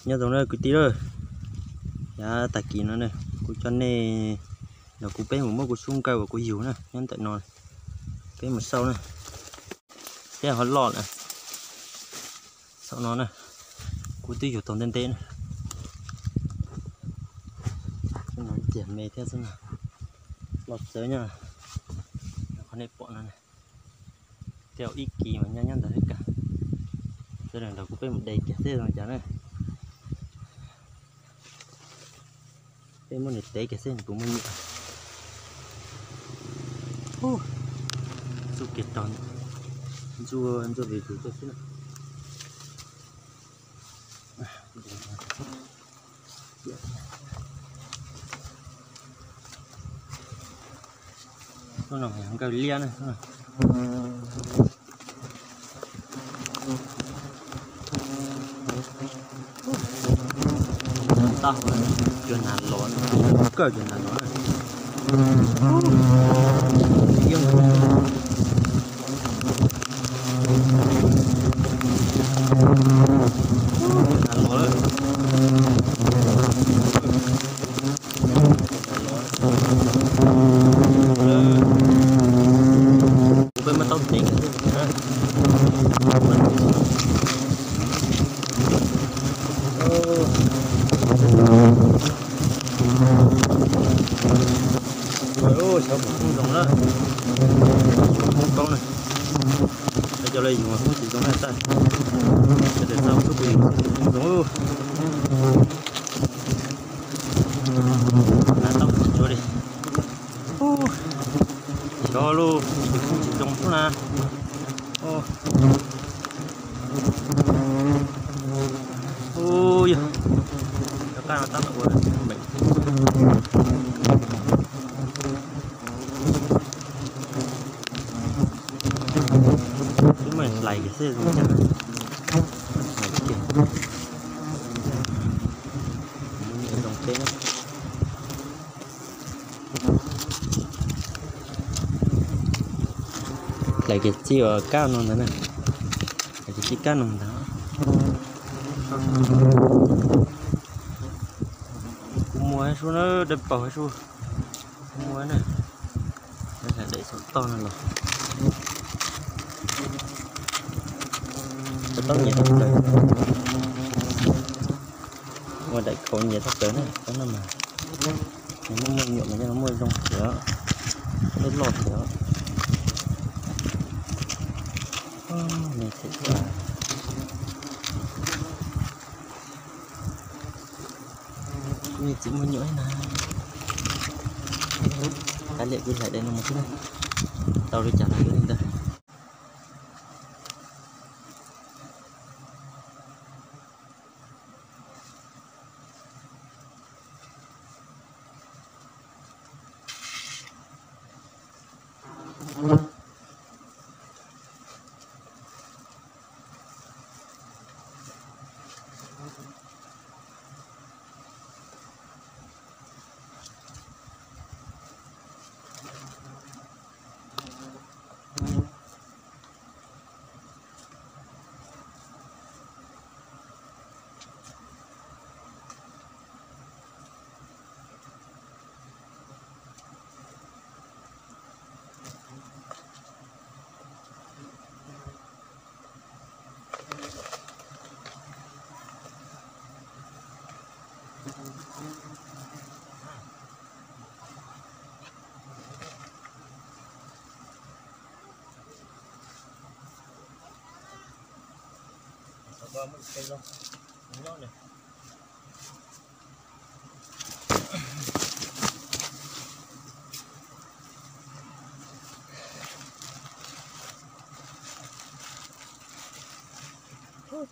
Nyob zoo na kwv tij lawm, yav tag kis no na, kuv coj nej los kuv peb mus muab kuv xub nkawj uas kuv yug na nyob ntawm no, peb mus xauj na, thiab ho loj na, xauj no na, kuv twb yug tau ntev ntev na, tiag me thiab xwb na, loj txawv nyob, qhov nej pom no na. Tej ib kis mas nyob nyob ntawd thiab kag. Sawv daws nrog kuv peb mus de kiag seb zoo cas na. Peb muab nws tev kiag seb nws puas muaj nyiaj. Txuj kiag rau ntxuaj ntxuaj vim vwm tuaj xwb na. Lub no nkawj liab na. Tau, cuag nas los, kawg cuag nas los na. Nas los lawm. Kuv peb muab taub tev kiag xwb. Xyov puas poob zoo na. Poob kaub na. Lawv cov lawv yug mas poob tsis zoo na taj. Sawv daws xav pub kuv yug poob zoo. Hnav taub tsis tsuav li. Xyov lauj, poob tsis zoo xwb na. Ub yog, rov qab no tab tom ua meem. Twb muaj hlais kiag xwb zoo cas. Hlais kiag. Muaj nyiam zoo teb. Hlais kiag txij uas kab no ntag na. Hlais kiag txij kab no ntag. Kuv muag hav sub na, dawb paug hav sub. Kuv muag na. Hlais daim saum toj no los. Tau nyiam tau plaws. Ua daim khau nyias txog plaws na, tab no mas nws muaj muaj nyuam mas nyob no muaj zoo thiab, loj loj thiab. Me them tas. Kuv txiv muaj nyuam na. Kav liam kuv hlais daim no mus xwb na. Tau li cas los yuav li ntawd.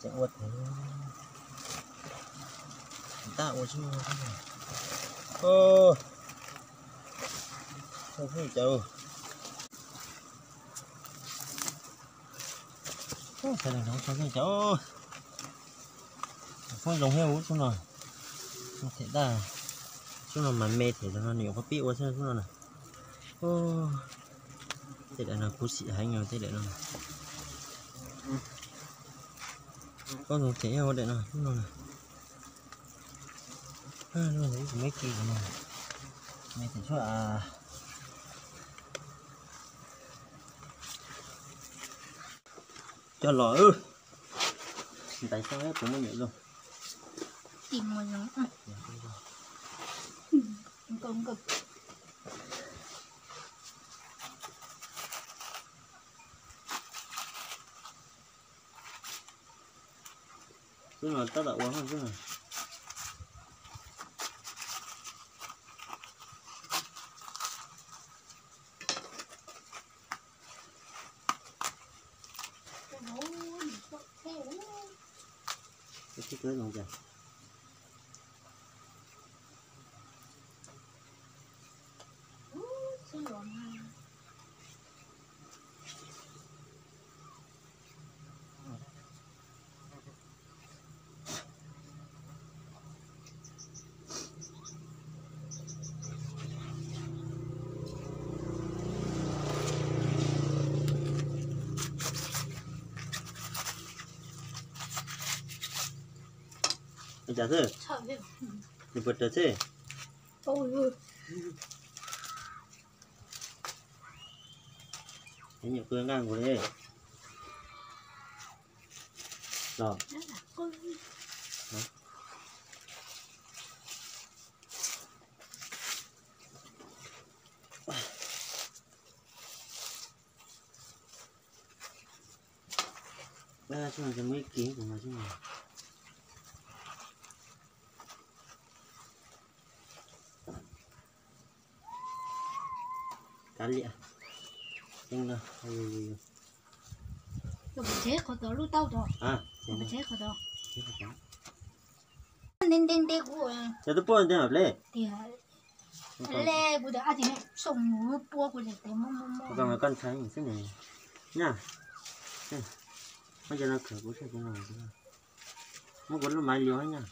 Tseem ua, ntaj ua tsis muaj. Cov, cov, poob zoo thiab ub xub no. Them taj, xub no mas me them no nws yuav qhov pib ua xwb xub no na. Tej daim no khuv xim heev tej daim no. Poob zoo them ua daim no xub no na. Kuv me kis no, me tes tshuaj coj los, ntais xyoob kuv muaj nyuam lug. Xwb no tab tom ua xwb. Cas xwb? Nws puas raws xwb? Nyuam qw nqaj nkaus li los. Ib kis kuv mas xwb. Kav liam. Tsev qhov tod lub taub tod. Tsev qhov tod. Ntev ntev ntev kuv. Yog twb puab ntawd ple. Tias le kuv tias ab tsi ne, xoo mus puab kuv tias tes muab muab muab. Koj ntshai xwb ne. Nyaj. Muab cov no khawm kuv seb, muab kuv lub maiv lias nyaj.